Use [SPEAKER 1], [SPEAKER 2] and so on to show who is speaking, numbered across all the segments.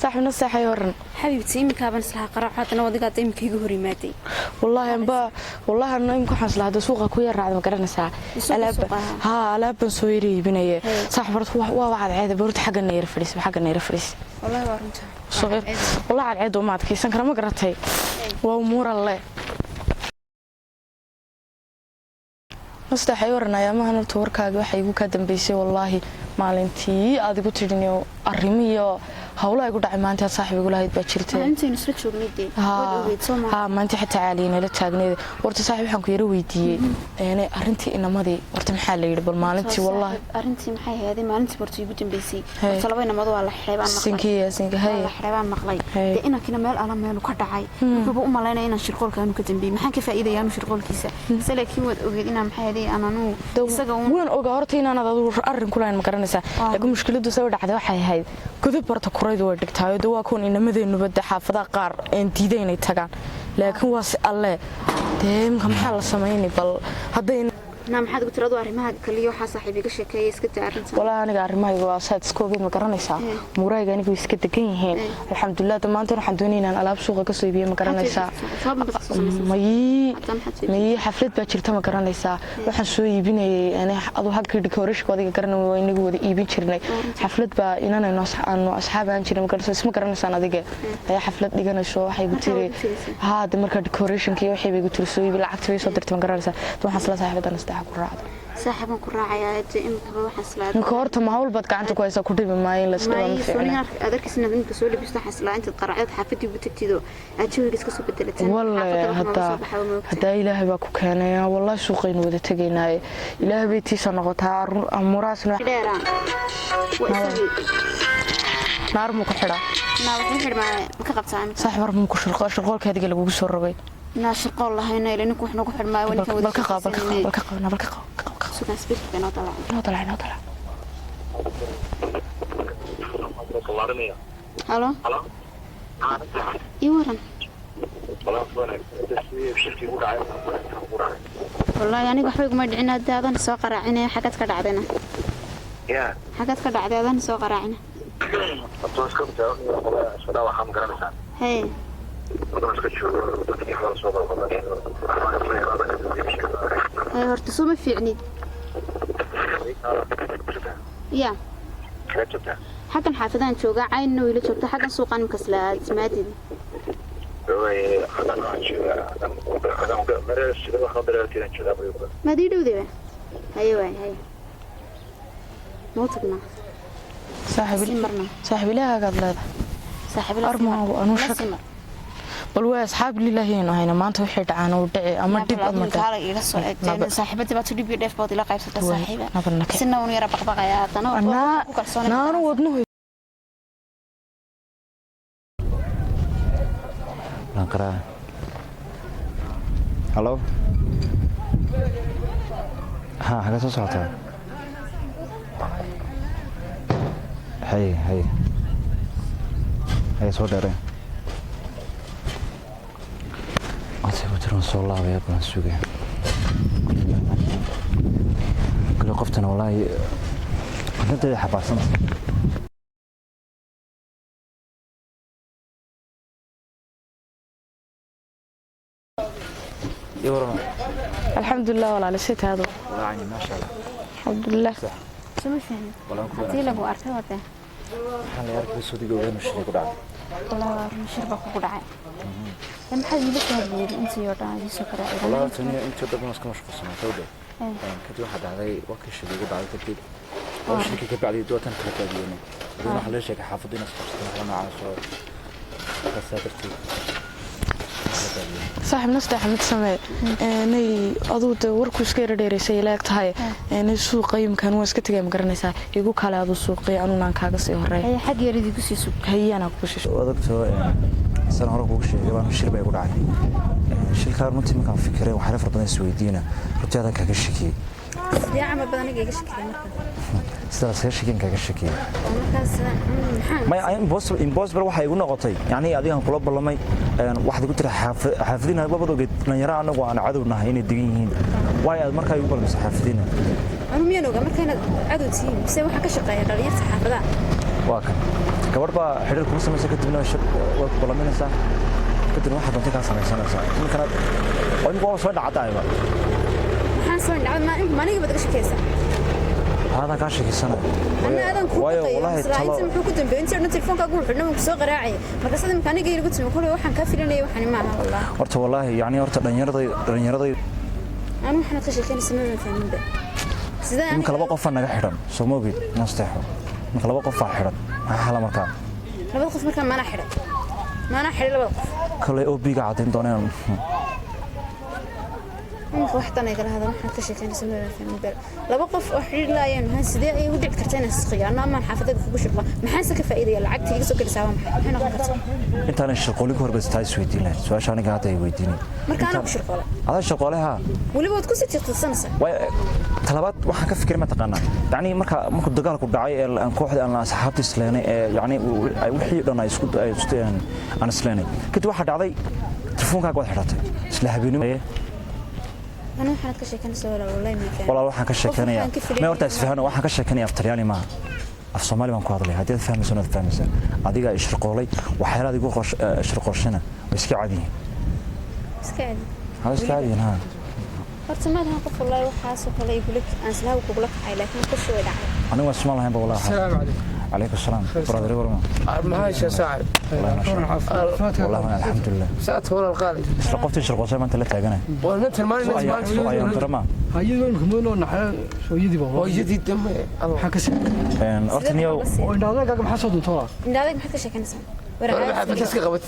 [SPEAKER 1] Saaxiibna saaxay horan.
[SPEAKER 2] Xabiibti, iminkaabaan islahaa qaraaco, haddana adigaada iminka iga hor yimaaday.
[SPEAKER 1] Wallaahi amba wallaahi anna imika waxaan islahaa hadda suuqa ku yar raacda, ma garanaysaa?
[SPEAKER 2] Suuqa?
[SPEAKER 1] Alaab.
[SPEAKER 2] Suuqa, haa.
[SPEAKER 1] Haa, alaabban soo yara iibinaya. Saaxiib, horta waa cadceeda horta, xagga nayra fadhiis, xagga nayra fadhiis.
[SPEAKER 2] Wallaahi waa runta.
[SPEAKER 1] Soo yar, wallaahi cadceeda uma adkaysan kara, ma garatay? Waa umuuralle. Nastaxay waran ayaamahan horta warkaaga waxa igu kaa dambeysay, wallaahi maalintii aad igu tidhiniyo arrimiyo howlaha igu dhacay maanta aad saaxiib igu lahayd baa jirtay.
[SPEAKER 2] Intaynu isla joognay dee waad ogeyd, soo maa?
[SPEAKER 1] Haa, maanta xitaa caaliya nala taagneed. Horta saaxiib, waxaan ku yara weydiiyey een arrintii inamadii horta maxaa la yidhi bal maalintii, wallaahi?
[SPEAKER 2] Arrintii maxay ahayd maalintii horta igu dambeysay?
[SPEAKER 1] Hey.
[SPEAKER 2] Horta laba inamado waa la xidhay baan maqlay.
[SPEAKER 1] Sinkii yaasinka
[SPEAKER 2] Waa
[SPEAKER 1] hay.
[SPEAKER 2] la xidhay baan maqlay.
[SPEAKER 1] Hey.
[SPEAKER 2] Dee inankina meel ala meelu ka dhacay, wuxuuba u malaynaya inaan shirqoolka aanu ka dambeeyey. Maxaan ka faa'iidaya anu shirqoolkiisa se? Laakiin waad ogeyd inaan maxay ahayd aan anuu isaga uun.
[SPEAKER 1] Waan ogaa horta inaanad adigu arrin ku lahayn, ma garanaysaa? Laakiin mushkiladdu soo dhacday waxay ahayd godab horta kuraydu way dhigtaayo de waa kuwan inamadeennuba de xaafadaha qaar een diiday inay tagaan, laakiin waa si alle dee imka maxaa la samayni bal hadday?
[SPEAKER 2] Naa, maxaad ugu tiradu arrimaha kaliya waxaa saaxiib iga sheekeeya, iska daa arrintan.
[SPEAKER 1] Walaahi aniga arrimahayga waa saad iska ogeed, ma garanaysaa? Muurahayga aniga way iska degan yihiin, alxamdulilah. Da maanta waxaan doonaya inaan alaab suuqa kasoo iibiyo, ma garanaysaa? Mayi.
[SPEAKER 2] Haddana maxaad soo?
[SPEAKER 1] Mayi, xaflad baa jirta, ma garanaysaa? Waxaan soo iibinayay adu halkii decoration adiga garan waa inagu wada iibin jirnay. Xaflad baa inanayno aanu asxaab ahaan jirnay, ma garanaysaa? Isma garanaysaan adiga ayaa xaflad dhiganayso. Waxay igu tiri haa de marka decorationka iyo waxay bay igu tiri soo iibi, lacagta bay soo dirtay, ma garanaysaa? De waxaan isla saaxiibadan sadexa ku raacdo.
[SPEAKER 2] Saaxiibaan ku raacayaa dee imikaba waxaan islaa
[SPEAKER 1] Ninka horta ma hawl baad gacanta ku haysaa? Ku dhibi maayo in la isdhiba, ma fiicna.
[SPEAKER 2] Aad arkaysa inaad iminka soo labisto, waxaan islaa intaad qaraacdad xaafadii ugu tagtidoo aad jawiga iska soo bedelataan.
[SPEAKER 1] Walle haddaa ilaahay baa ku keenaya, wallahi suuqaynu wada tegaynaaye, ilaahay bay tiisa noqotaa amuraasna.
[SPEAKER 2] Dheeraan waa isagii.
[SPEAKER 1] Naar muu ku xidhaa?
[SPEAKER 2] Naa, wuxuu xidhmaa ma ka qabtaa imika?
[SPEAKER 1] Saaxiib, har muu ku shirqo shirqoolka adiga lagugu soo rogay?
[SPEAKER 2] Naa, shirqool lahayna ila ninku wax nagu xidhmaayo waa ninkan wada.
[SPEAKER 1] Bal ka qabo, bal ka qabo, bal ka qabo, bal ka qabo, ka qabo, ka qabo.
[SPEAKER 2] Sugaan speakerka inoo dalacay.
[SPEAKER 1] Inoo dalac, inoo dalac.
[SPEAKER 2] Halo, ii waran. Wallaahi aniga waxba iguma dhicin, hadda adan soo qaraacinaya. Xagad ka dhacdayna? Xagad ka dhacday adan soo qaraacina? Hee. Hee, horta suma fiicnid ya. Xaggan xaafadaan joogaa, caynna wayla joogta, xaggan suuqaan imika isla aadismaadid. Maad ii dhowdaba? Haye waay, haye, mau tagnaa?
[SPEAKER 1] Saaxiib.
[SPEAKER 2] Sii marna.
[SPEAKER 1] Saaxiib, ilaahagaad leedahay.
[SPEAKER 2] Saaxiib la.
[SPEAKER 1] Armaa, anuu shak- Bal waa asxaab lilaahi aynu hayna, maanta waxay dhacaan uu dhici ama dhib ama dhib.
[SPEAKER 2] Kaala iga soo eegteen saaxiibadii baad dhib iyo dheef baad ila qaybsatay.
[SPEAKER 1] Waay,
[SPEAKER 2] saaxiiba.
[SPEAKER 1] nabarna ka-
[SPEAKER 2] Sina uun yara baqbaqaya haddana oo
[SPEAKER 1] Anaa
[SPEAKER 2] ku kalsoonay.
[SPEAKER 1] Naanu wadnuhu.
[SPEAKER 3] Lanqaraa. Halo, ha, xagee soo socotaa? Haye haye haye, soo dheereen ase batiran soo laabaya, balan sugaya kale qoftana. Wallaahi qadinteeda xabaarsanta.
[SPEAKER 1] Alxamdulilah walaale, si taado?
[SPEAKER 3] Walaacani, maasha Allah.
[SPEAKER 1] Alxamdulilah.
[SPEAKER 2] Suma fahmin haddii lagu arkay wade.
[SPEAKER 3] Waxaan la arkay suudiga ogaanu shilay ku dhacday.
[SPEAKER 2] Wallaahi waa run, shir baa kugu dhacay. Ee, maxaad iila soo hadliyey intii oo dhan aad iisoo garaacday?
[SPEAKER 3] Wallahi horta aniga intii dhan iska mashquulsanaa tawdhe. Kadib waxaa dhacday waa kii shilay igu dhacday, kadib oo shilkii ka bacdi duwatan kala taagiyeenay. Hadana waxaa loo sheegay xaafaddu inay isqabsato wax noocaas oo markaasaa darteed kala taagiyeen.
[SPEAKER 1] Saaxiib, nasteex mid samee nay aduu de warku iska yara dheeraysay ila eg tahay nay suuqa imkaan waa iska tegay, ma garanaysaa? Igu kale aduu suuqii anunaan kaaga sii horeey.
[SPEAKER 2] Haye, xag yar idigu sii sug.
[SPEAKER 1] Hayaanaa kugu shisho.
[SPEAKER 3] Adagto san hore kugu sheegay baan shil baa igu dhacay. Shilkaa runtii markaan fikiray waxyaalo fara badan isweydiina, runtii adan kaaga shakiyey.
[SPEAKER 2] Sidee camal badan aniga iga shakiday marka?
[SPEAKER 3] Sidaas kaga shakiyan kaaga shakiyey.
[SPEAKER 2] Oo markaas maxaan?
[SPEAKER 3] Maya, impossible, impossible waxay igu noqotay yacni adigaan kula ballamay waxaad igu tiri xaafadiina labad ogeed dhalinyaro anagu aan cadow nahay inay degan yihiin, waayo aad markaa igu balmisay xaafadiina.
[SPEAKER 2] Anu miyaan ogaa marka inaad cadow tihiin, mise waxaan ka shaqeeya dhalinyarta xaafadaha?
[SPEAKER 3] Waa kan. Gabadh baa xidhiir kula samaysa, kadibna way ku balaminaysaa, kadibna waxaa doontay kaa samaysanaysaa. Iminkana oo imika waa soo dhacadayba.
[SPEAKER 2] Maxaan soo dhacay? Ma maniga baad iga shakeysaa?
[SPEAKER 3] Aadan kaa sheekaysanaya.
[SPEAKER 2] Anna aadan ku
[SPEAKER 3] Waayo,
[SPEAKER 2] baqayo.
[SPEAKER 3] wallaahi.
[SPEAKER 2] Islaa inta muxuu ku dambeeyay? Intii dhan telefoonkaagu wuxuu dhan ku soo qaraacay. Marka sida imika aniga igu timi kulay, waxaan kaa filanayay waxani maaha wallahi.
[SPEAKER 3] Horta wallaahi, yacni horta dhallinyaraday.
[SPEAKER 2] Anu waxaanad ka sheekeynaysa ma fahminba sidee.
[SPEAKER 3] Iminka laba qofaa naga xidhan, soo ma ogid? Nasteexo, iminka laba qofaa xidhan, maxaa xala markaa?
[SPEAKER 2] Labada qof markaa maanaa xidhay? Maanaa xidhay labada qof?
[SPEAKER 3] Kolay OB-ga caddayn dooneen.
[SPEAKER 2] Imika wax dan ay kala hadal, waxaad ka sheekeynaysa ma fahminba. Laba qof oo xidhiir laayeen maxaa, sidee ayay u dhici kartaa inaan isqiyaano amaan xaafadayda kugu shirqo? Maxaanse ka faa'iidaya? Lacagta iga soo gelaysaa waa maxay? Maxay noqon kartaa?
[SPEAKER 3] Intaanan shirqoolin ka hor bas taa isweydiin lahayd su-aasha aniga hadda ay weydiinay.
[SPEAKER 2] Marka anaa ku shirqoolay?
[SPEAKER 3] Adaa shirqoolay, haa.
[SPEAKER 2] Weliba waad kusii tiqtiqsanaysaa.
[SPEAKER 3] Waay, talabaad waxaan ka fikiray, mataqaanaa, yacni marka markuu dagaalku dhacay ee aan kooxda aan asxaabta isleenay ee yacni wixii dhan ay isku ay isku aan isleenay, kadib waxaa dhacday telefoonkaaga waad xidhatay isla habeenimo.
[SPEAKER 2] Anu waxaanad ka sheekeynaysaa walaa wallahi ma fahmin.
[SPEAKER 3] Walaal, waxaan ka sheekeynayaa
[SPEAKER 2] waxaan ka filayay
[SPEAKER 3] may horta isfahano. Waxaan ka sheekeynaya af Talyaani maaha, af Soomaali baan ku hadlay. Haddii aad fahmayso, waad fahmaysaa. Adiga ishirqoolay, waxyaalaad igu shirqooshana way iska cad yihiin.
[SPEAKER 2] Iska cadi.
[SPEAKER 3] Hada iska cad yihiin, haa.
[SPEAKER 2] Horta ma lahan qof wallahi waxaasoo kale igula aan islaahu kugula kacay, laakiin qofki way dhacday.
[SPEAKER 3] Anigu waan ismaan lahaynba wallahi.
[SPEAKER 4] السلام عليكم.
[SPEAKER 3] Calaykum salaam, brother, warma?
[SPEAKER 4] معايش يا ساعد.
[SPEAKER 3] والله ما شاء الله، والله الحمد لله.
[SPEAKER 4] ساعة ولا الغالي.
[SPEAKER 3] Isla qoftii shirqooshay maanta la taaganay.
[SPEAKER 4] ونت المال
[SPEAKER 3] Soo ayaan darama.
[SPEAKER 5] Hayadii imika moodnoo naxay hooyadii baa.
[SPEAKER 4] وجدي الدم.
[SPEAKER 5] Maxaa ka sii
[SPEAKER 3] Horta niyow.
[SPEAKER 5] Oo indhaadagaaga maxaa soo duntoo?
[SPEAKER 2] Indhaadayg maxaad ka sheekeynaysaa?
[SPEAKER 4] ما حفدت قبت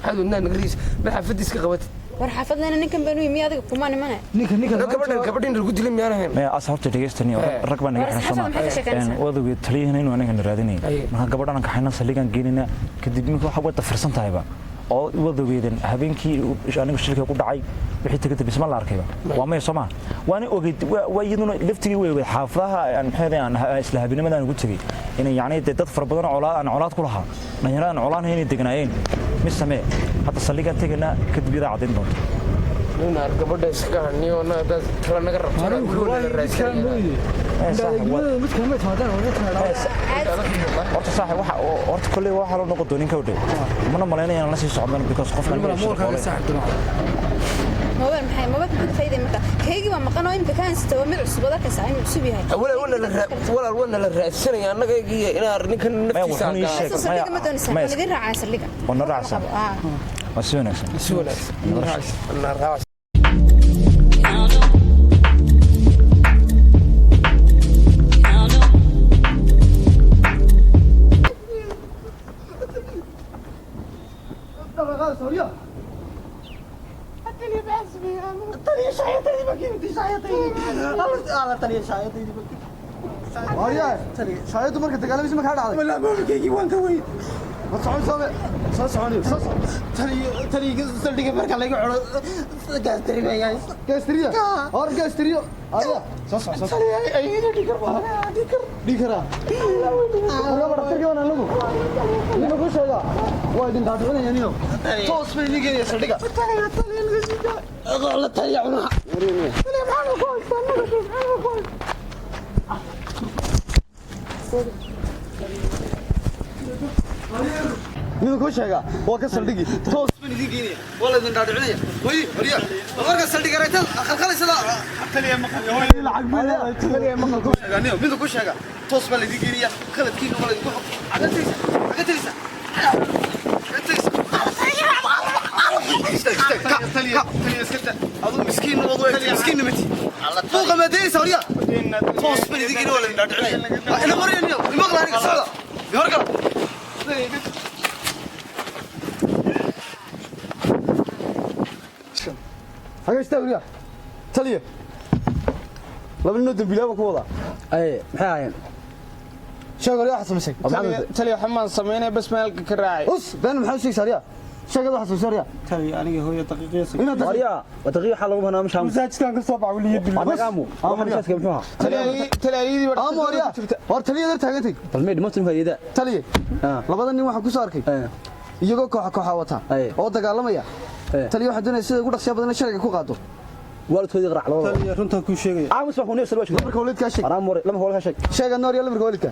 [SPEAKER 4] هذا النان غريس ما حفدت قبت.
[SPEAKER 2] War xaafadleena ninkan baan u yimi, adiga kumaa nimane.
[SPEAKER 5] Ninka
[SPEAKER 4] gabadhan gabadhan lagu dilay miyaan ahayn?
[SPEAKER 3] Maya as horta dhegeystani, rag baa naga
[SPEAKER 2] War
[SPEAKER 3] xiran.
[SPEAKER 2] asxaabta
[SPEAKER 3] Soo
[SPEAKER 2] maxay ka sheekeynaysaa?
[SPEAKER 3] wadawgeed taliyahana inuu anaga na raadinayay.
[SPEAKER 4] Aye.
[SPEAKER 3] Marka gabadhan aan kaxayna saldhigaan geynayna, kadib iminka waxa wada firsan tahayba oo wadawgeedan habeenkii anigu shilka ku dhacay wixii tagay dib isma la arkayba, waa maya soo ma waana ogeyd. Waa iyaduna laftigii way ogeyd xaafadaha aan maxay aan isla habeennimadan ugu tegey inay yacni dee dad fara badan oo colaad aan colaad ku lahaa, dhalinyarada aan colaad inay degnaayeen. Mid samee, hadda saldhigaan tegaynaa, kadib iyadaa caddayn doonta.
[SPEAKER 4] Nin gabadha iskaga haniyo dad kala naga rabto.
[SPEAKER 5] Indhaadagnimada mid kale ma timaadaan oo
[SPEAKER 2] Caadi.
[SPEAKER 3] Horta saaxib, waxa horta kolley waxa loo noqon doonin ka dhow mana malaynaya inaan la sii socdano because qofkan
[SPEAKER 5] moolkaaga saaxib.
[SPEAKER 2] Mobile maxay? Mobile maxaa ka faa'iiday? Marka kaygii baa maqan oo imika kaan sita waa mid cusub, waad arkaysaa inuu cusub yahay.
[SPEAKER 4] Walaal wana la raadsanaya annaga iyo inaa ninkan
[SPEAKER 3] Maya,
[SPEAKER 4] naftiisa.
[SPEAKER 3] wuxuuna ii sheegay.
[SPEAKER 2] Soo saldhiga ma doonaysaa?
[SPEAKER 3] Maya.
[SPEAKER 2] Waan idin raacaa saldhiga.
[SPEAKER 3] Waa na raacsan.
[SPEAKER 2] Ah.
[SPEAKER 3] Waa si wanaagsan.
[SPEAKER 4] Si wanaagsan na raac.
[SPEAKER 6] Shaayadu marka dagaalamaysa markaa dhacday walaa mobilkaygii waan ka weyn. Ma socon soo socon soo socon. Taliga saldhiga marka laga cuno gaastaribaya gaastariya hor gaastariyo adiga soo socon soo taliya ayida dhikar baa dhikar dhikara laga dhaqtarka waan anagu nima ku sheega waa idin daadcinaya niyo toos bay idin geenaya saldhiga taliya taliya laga sii daa la taliya cunaha taliya maxaa ku haystaa maxaa ku haystaa. Ninka ku sheega waa ka saldhigi toos baan idin geenaya, waa la idin dhaadhicinaya. Way horiya marka saldhiga raytada khalkhalaysada taliya maqal lacag ma taliya maqal ku sheega niyo midda ku sheega toos baa la idin geenaya khaladkiina waa la idinku cagataysa cagataysa cagataysa. Istaag istaag ka taliya taliya iska daa aduu miskiin wadu miskiin nimati buuqa maadaysa horiya toos baan idin geenaya, waa la idin dhaadhicinaya. Ina maraya niyo imaqla aniga socda horgala. Hagaysta wariya taliya laba ninoo dambiilaaba ku wadaa.
[SPEAKER 7] Ay, maxay ahaayeen?
[SPEAKER 6] Sheeg wariya waxaad samaysay.
[SPEAKER 4] Taliya waxaan sameynay bas maalka ka raacay.
[SPEAKER 6] Us been maxaa u sheegaysaa wariya sheegad waxaad samaysay wariya.
[SPEAKER 7] Taliya, aniga hooyo daqiiqiyas
[SPEAKER 6] inaad
[SPEAKER 7] wariya daqiiq waxa lagu banaa mashaa
[SPEAKER 6] masaajidkan ka soo bax weliyo bil
[SPEAKER 7] anagaamu waxa masaajidka muxuu ahaa?
[SPEAKER 4] Taliya
[SPEAKER 6] ama wariya war taliya dar taagantay.
[SPEAKER 7] Bal meed ma tin hayada.
[SPEAKER 6] Taliya labada nin waxaan ku soo arkay iyagoo kooxa kooxa wata oo dagaalamaya. Taliya waxaan doonaya sida ugu dhaqsiya badan in sharciga ku qaado.
[SPEAKER 7] Waalidkoodii qaraac labada.
[SPEAKER 6] Taliya runta ku sheegaya
[SPEAKER 7] aamus baa ku neefsal wajhu.
[SPEAKER 6] Lambarka waalidka sheeg.
[SPEAKER 7] Anaa more lama hawlka sheeg.
[SPEAKER 6] Sheega noor ya lambarka waalidka.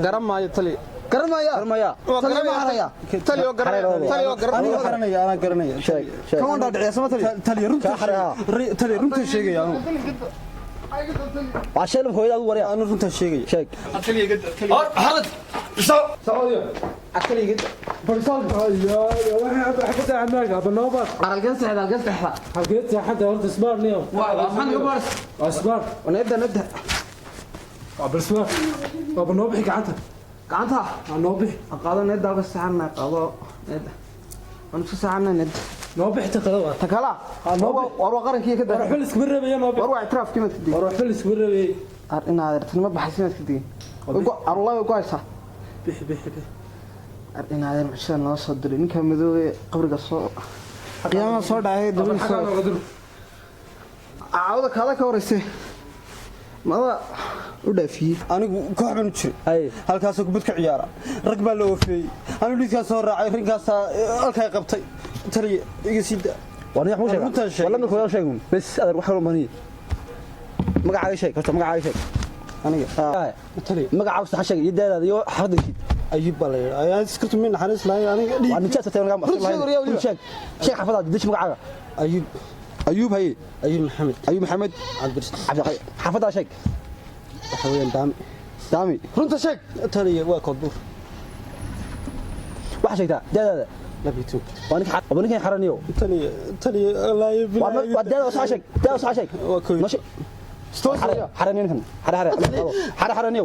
[SPEAKER 4] Garan maayo taliya.
[SPEAKER 6] Garanaya.
[SPEAKER 7] Garanaya.
[SPEAKER 6] Taliya ma haraya.
[SPEAKER 4] Taliyo garanaya, taliyo
[SPEAKER 6] Aniga
[SPEAKER 4] garanaya.
[SPEAKER 6] garanaya, anaa garanaya.
[SPEAKER 7] Sheeg, sheeg.
[SPEAKER 6] Kan waan dhaadhiciyaa sama taliya.
[SPEAKER 5] Taliya runta sheegaya. Taliya runta sheegaya anu.
[SPEAKER 7] Waa sheeg hooyada ugu waraya.
[SPEAKER 5] Anu runta sheegaya.
[SPEAKER 7] Sheeg.
[SPEAKER 6] Xalad. Socodiyo. Akaliga. Inaadeen cishada noo soo diray ninka madoobe qabriga soo qiyaamaha soo dhacay dabada soo caawada kaada ka horeysay mada u dhaafiyey.
[SPEAKER 5] Anigu koox baan u jiray. Halkaasoo kubad ka ciyaara. Rag baa la oofeeyey. Anigu dhiidkaas soo raacay, rinkaasaa halkaa qabtay. Taliya iga sii daa.
[SPEAKER 7] Waa nin wax
[SPEAKER 5] Runta
[SPEAKER 7] sheega.
[SPEAKER 5] sheeg.
[SPEAKER 7] Wala markuu sheeg. Bas adeer wax kale ma baniyo. Magacaaga sheeg, horta magacaaga sheeg.
[SPEAKER 5] Aniga. Taliya.
[SPEAKER 7] Magacaaga sax sheeg iyo daadaada iyo xafadkiisa.
[SPEAKER 5] Ayib baa la yidhaa. Ayaan iskartu min naxariis lahayn aniga dhiig.
[SPEAKER 7] Waa nijaas tahay magaca.
[SPEAKER 6] Runta sheeg waryaa weliba.
[SPEAKER 7] Sheeg. Sheeg xafadaada dish magacaaga.
[SPEAKER 5] Ayib.
[SPEAKER 7] Ayub haye.
[SPEAKER 5] Ayib Maxamed.
[SPEAKER 7] Ayub Maxamed.
[SPEAKER 5] Cabdirsaaq.
[SPEAKER 7] Cabdi xafadaada sheeg.
[SPEAKER 5] Waxa weeyaan Daami.
[SPEAKER 7] Daami.
[SPEAKER 6] Runta sheeg.
[SPEAKER 5] Taliya waa koodbuur.
[SPEAKER 7] Waxa sheegtaa daadaada.
[SPEAKER 5] 12.
[SPEAKER 7] Waa ninka waa ninka xaraniyo.
[SPEAKER 5] Taliya, taliya wallaahi
[SPEAKER 7] Waa waa daadaada sax sheeg. Daadaada sax sheeg.
[SPEAKER 5] Waa koy.
[SPEAKER 7] Noshe. Xaraniyo ninkan. Xare xare. Xare xaraniyo.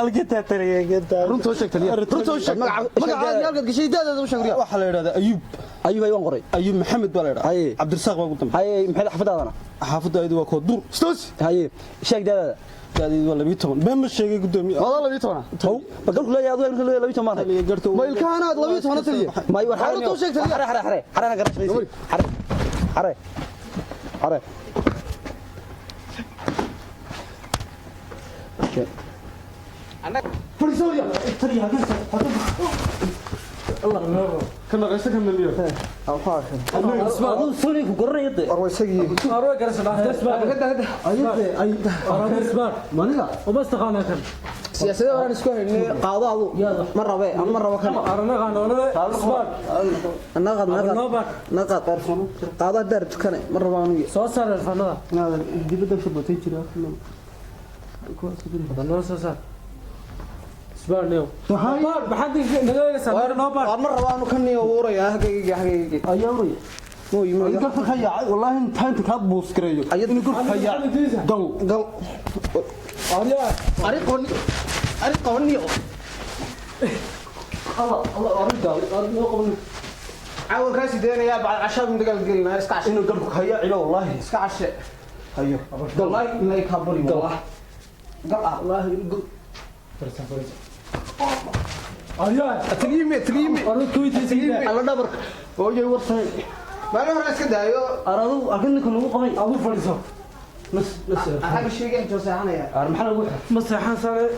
[SPEAKER 5] Algetaa taliya getaa.
[SPEAKER 6] Runta sheeg taliya. Runta sheeg. Magacaaga halkaad gashay daadaada u sheeg waryaa.
[SPEAKER 5] Waxa la yidhahdaa Ayub.
[SPEAKER 7] Ayub ay waan qoray.
[SPEAKER 5] Ayub Maxamed baa la yidhahdaa.
[SPEAKER 7] Haye.
[SPEAKER 5] Cabdirsaaq baa ugu dambeeyay.
[SPEAKER 7] Haye maxay xafadaadana?
[SPEAKER 5] Xaafadda ayadu waa koodbuur.
[SPEAKER 6] Stoos.
[SPEAKER 7] Haye sheeg daadaada.
[SPEAKER 5] Daadaydu waa 12. Been ma sheegay gudoomiye.
[SPEAKER 6] Wada 12.
[SPEAKER 7] How ma garku leeyahay adigu garku leeyahay 12 maanta.
[SPEAKER 5] Taliya garka.
[SPEAKER 6] Ma ilkaanaad 12 taliya.
[SPEAKER 7] Ma war xaraniyo.
[SPEAKER 6] Runta sheeg taliya.
[SPEAKER 7] Xare xare xare. Xarena garashaysi. Xare. Xare. Xare.
[SPEAKER 6] Fariisooya. Taliya halkan halkan.
[SPEAKER 5] Allah kan naqaysa kan naliyo.
[SPEAKER 7] Aduu soo ku garanaya de.
[SPEAKER 6] War isagii.
[SPEAKER 5] Maniga.
[SPEAKER 6] Siyaasadda waraan isku haynay qaado adu ma rabe ama ma rabo kan. Naqad naqad. Naqad qaado daar tukane ma rabo anigu.
[SPEAKER 5] Soo saar fanada. Inaad dibadda ka batay jira.
[SPEAKER 6] War ma rabo anu kan iyo uuraya hagayga hagayga.
[SPEAKER 5] Ayaa uraya.
[SPEAKER 6] Mooy mooy.
[SPEAKER 5] Garka ka yaacay wallahi inta inta ka buus gareeyo. Inuu garka ka yaacay. Gal.
[SPEAKER 6] Gal. Ari qoni. Ari qoni.
[SPEAKER 5] Allah Allah ari gal. Ari noo qaban.
[SPEAKER 6] Caawan ka sideenaya bacd cashaa min dagaal gelina iska cashe.
[SPEAKER 5] Inuu garka ka yaacay wallahi.
[SPEAKER 6] Iska cashe.
[SPEAKER 5] Hayo.
[SPEAKER 6] Wallahi ilaahay ka bari wallahi. Gal ah.
[SPEAKER 5] Wallahi gal.
[SPEAKER 6] Taliime taliime. Alla dhabar. Ooyay warsan. Maalin hore iska daayo.
[SPEAKER 5] Aradu arkin ninka lagu qabay. Adu fadhiso. Nas nas.
[SPEAKER 6] Xagga sheegay intuu seexanaya.
[SPEAKER 5] Ar maxaa lagu xiray?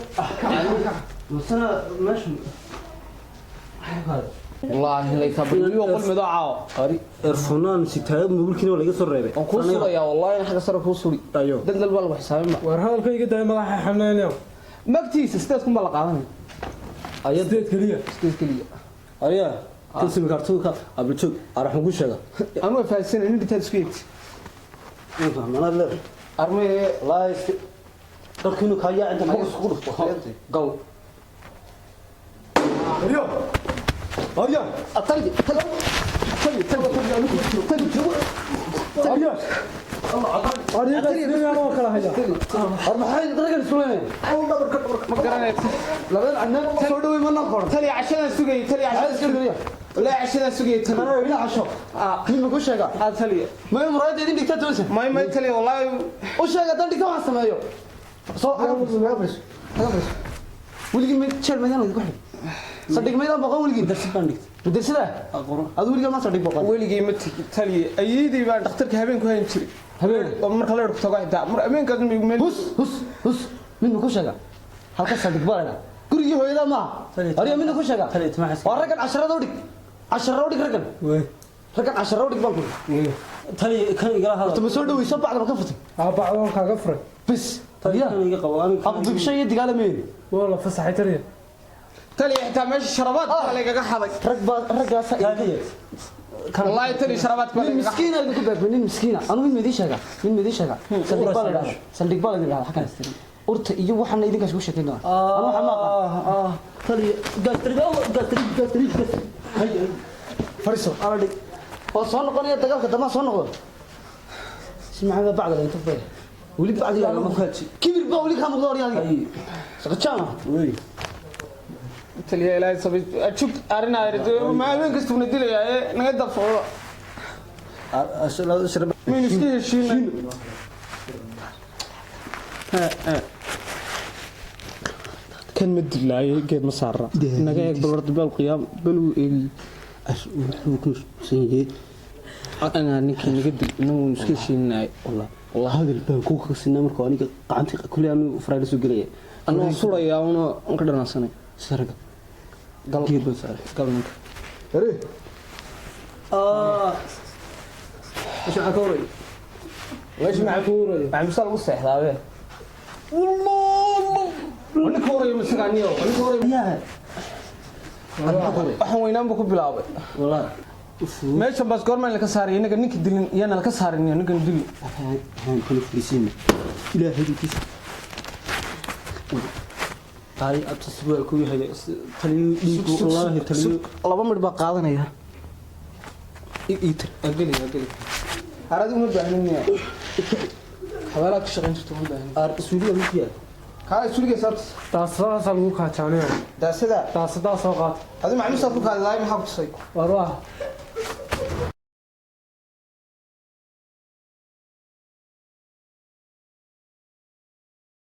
[SPEAKER 5] Masana meesha.
[SPEAKER 4] Wallaahi lay ka bari iyo qol midoo caawa.
[SPEAKER 5] Ari erfonaan sitaayad mobilkiina waa laga soo reebay.
[SPEAKER 4] Waan kuu surayaa wallaahi in xagga sare kuu suri.
[SPEAKER 5] Ayo.
[SPEAKER 4] Dad dal baa lagu xisaabin ma. Magtiisa 8,000 baa la qaadanaya.
[SPEAKER 5] Ayad
[SPEAKER 4] 8 keliya.
[SPEAKER 5] Ariya. Tasmi kartuka abjoog araxan ku sheega.
[SPEAKER 6] Anu waa fahansan in dhitaad isku eegti.
[SPEAKER 5] Mana le.
[SPEAKER 6] Armee
[SPEAKER 5] Wallahi darkiinu ka yaacay inta lagu isku dhufto.
[SPEAKER 4] Gal.
[SPEAKER 5] Ariya. Ariya.
[SPEAKER 6] Atali tali tali tali tali tali.
[SPEAKER 5] Ariya. Ar maxay daragan isku leeyahay?
[SPEAKER 6] Ma garanaysa.
[SPEAKER 5] Labadan cadnaan soo dhawey ma noqon.
[SPEAKER 6] Taliya cashadan sugayay taliya cashadan sugayay. Wallaahi cashadan sugayay taliya.
[SPEAKER 5] Ana ila casho. Mid ma ku sheega?
[SPEAKER 6] Ah taliya.
[SPEAKER 5] Ma muraayada idin dhigta toos.
[SPEAKER 6] May may taliya wallaahi
[SPEAKER 5] U sheega dan dhigta waxaan sameeyo. Soo aga furso, aga furso. Aga furso. Weligii ma jeel maydaan lagu xidhay. Sadhig maydaan boqon weligii. Darsi baan dhigtay. Madrasada? Adu weligaa ma sadhig boqon.
[SPEAKER 6] Weligay ma tegi taliya. Ayeeydii baan dhakhtarka habeen ku hayn jiray.
[SPEAKER 5] Habeen.
[SPEAKER 6] Oo marka la tago xitaa mar habeenkaas meel
[SPEAKER 5] Hus hus hus. Mid ma ku sheega? Halka sadhig baa leedahay. Gurigii hooyada ma. Ariya mid ma ku sheega? Waa raggan casharada u dhig. Casharada u dhig raggan. Raggan casharada u dhig baan ku. Horta ma soo dhaweyso bacda ma ka furtay. Bas. Taliya. Abu bibshay iyo dagaalamayn.
[SPEAKER 4] Taliya, xitaa meesha sharabaad baa laygaga xaday.
[SPEAKER 5] Rag baa raggaasa.
[SPEAKER 4] Wallaahi taliya, sharabaad baa
[SPEAKER 5] Nin
[SPEAKER 4] laygaga xaday.
[SPEAKER 5] miskiina idinku beegmay, nin miskiina. Anu mid ma idiin sheegaa, mid ma idiin sheegaa? Saldhig baa la idhahdaa, saldhig baa la idin dhahdaa. Xaggan urta iyo waxaana idinkaas ugu sheekayn doonaa. Anu waxaa ma aqaan.
[SPEAKER 6] Taliya, gaastariga, gaastariga, gaastariga.
[SPEAKER 5] Fariiso ala dhig oo soo noqonaya dagaalka dambaa soo noqdo si maxaa bacda la inta bay weli bacdiga lama kibir baa weli kaa muuqda. Orya adiga shaqajaama.
[SPEAKER 4] Taliya, ilaahay sabay ajug arrin ma habeen kasta una dilayaa ee naga dafooda maynu iska heshiinay. Kan ma dilaaye, geed ma saara, naga eeg bal horta bal qiyaam bal uu eegi.
[SPEAKER 6] Wuxuu ku mashquulsan yahay.
[SPEAKER 4] Anaa ninkii naga dil, inagu iska heshiinay.
[SPEAKER 6] Wallah wallah, hadal baan ku kasinaa marka aniga gacanta kulli anu faraay soo gelaya.
[SPEAKER 4] Anoo surayaa una aan ka dhanaasanay.
[SPEAKER 6] Saraga
[SPEAKER 4] gal
[SPEAKER 6] geed baan saaray.
[SPEAKER 4] Gal ninka.
[SPEAKER 7] Are.
[SPEAKER 6] Meesha maxaa ka horay?
[SPEAKER 4] Meesha maxaa ku uraya? Maxaa misaal ugu seexdaabe? Wallah, ninka horaya masagaaniyo, ninka horaya. Waxaan weynaan buu ku bilaabay.
[SPEAKER 6] Wallah.
[SPEAKER 4] Meeshan baas goormaan laka saaray inaga ninka dilin iyana laka saarin iyo ninkan dili.
[SPEAKER 6] Waxaan kala fariisiin ilaahay dinkiisa taay abta surwaal ku yahay taliyo dhiigu, wallaahi taliyo.
[SPEAKER 4] Laba midh baa qaadanaya.
[SPEAKER 6] Iitar.
[SPEAKER 4] Ageli ageli, haradi uma baahnin miya? Xabaalaad ka shaqayn jirta uma baahnin.
[SPEAKER 6] Aar suuliga mid yaal.
[SPEAKER 4] Kaala suuliga sabta.
[SPEAKER 8] Daasadaasaa lagu kaajaanayo.
[SPEAKER 4] Daasada.
[SPEAKER 8] Daasadaa soo qaata.
[SPEAKER 4] Adi macluusaad ku kaadidaay, maxaa ku tusay?
[SPEAKER 8] War waa